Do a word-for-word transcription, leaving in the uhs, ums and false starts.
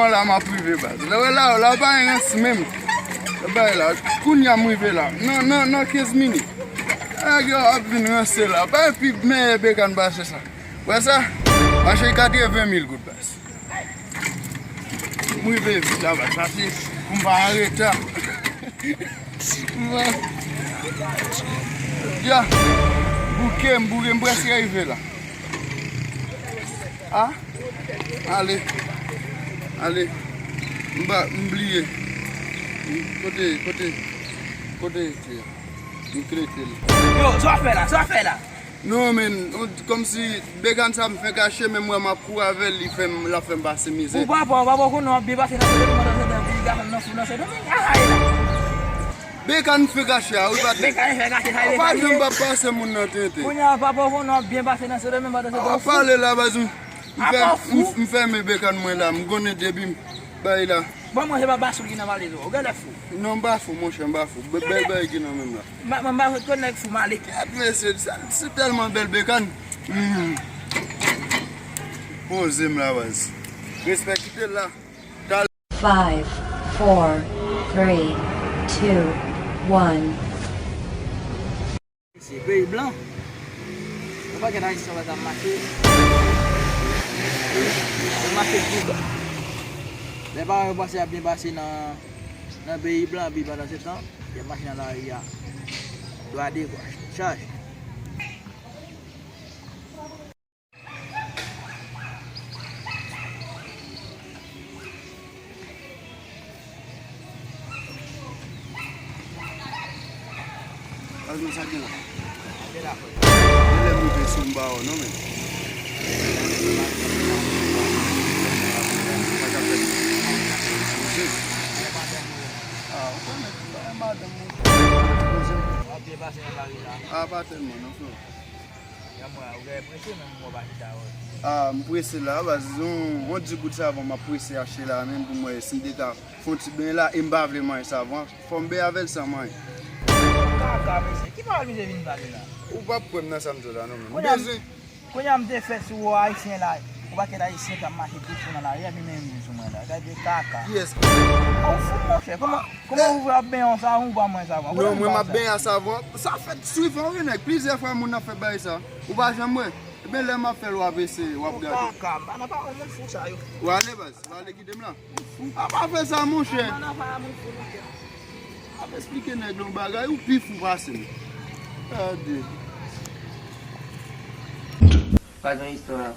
Bon, la m ap rive, baz. Lè w wè la, la pa gen rans menm. Bay la, kounye a m rive la. Nan, nan, nan kenz minit. Nèg yo ap vin ranse la. Pa pi mèyè Bekan pase sa. Wè sa? Mache katreven mil goud, baz. M rive vit la, baz. Sa se pou m pa an reta. Ya, bouke m, bouke m prèske rive la. Ah, ale, ale. M pa, m bliye. Kote, kote, kote te a? M klete l. Yo, sa w fè la? Sa w fè la? Non, men, kòmsi Bekan sa m fè kache, men m wè m ap kouri avè l, li fè m, l ap fè m pase mizè. Ou papa, ou papa konnen w ap byen pase nan Sendomeng, pandan se tan piga fè m nan fou nan Sendomeng, a, a, e la. Bekan fè kache a, wi, patnè. Bekan fè kache, sa e pa janm p ap pase moun nan tenten. Kounye a, papa konnen w ap byen pase nan Sendomeng, pandan se tan. Ou pale la, baz, m, m fè, m, m fèmen Bekan mwen la, m konnen depi m bay la. Bon, mwen se pa Basou ki nan valiz ou, ou genlè fou. Non, m pa fou, monchè, m pa fou. Bèl bagay ki nan men m la. M pa, m pa fout konn nèg fou, m ale. Kèt, mesye, se, se tèlman bèl Bekan. Hmm. Poze m la, baz. Respè, kite l la. Five, four, three, two, one. Se peyi blan. Yon pakèt Ayisyen wè k ap mache. Yo mache tou. Lè paran yo panse y ap byen pase nan, nan peyi blan, epi pandan se tan, y ap mache nan lari a. Dwa de gòch. Chaje. Gaz nan sa gen la. Genlè m rive sou m ba w non, men. Sa k ap fèt? Manje. Ah, ou konnen, madanm mwen. Ah, pa tèlman non, frè. Ah, m prese la, baz. Yon, yon di goud savon m ap prese achte la, menm pou m wè si m te ka fè yon ti benyen la, e m pa vle manyen savon an. Fò m benyen avè l san manyen. Kaka, mesye. Ki pawòl misye vin pale la? Ou p ap kwè m nan sa m di w la, non, men. M bezwen. Kounye a m te fè sou ou Ayisyen la. Yon pakèt Ayisyen k ap mache tou sou nan lari a, epi menm vin sou mwen la. Gade kaka. Kiyès ki fè? Ou fou, monchè. Kòman, kòman ou ap benyen yon savon, ou pa manyen savon? Non, mwen m ap benyen a savon. Sa fèt swivan, wi, nèg. Plizyè fwa moun ap fè bagay sa. Ou pa janm wè. Ebyen, lè m ap fè l, w ap eseye, w ap gade. Kaka, m pa nan pawòl moun fou sa yo. W ale, baz, w ale kite m la. A pa fè sa, monchè. M pa nan pawòl moun fou, monchè. Ap esplike nèg yon bagay, ou pi fou pase m. Gade. Pa gen istwa.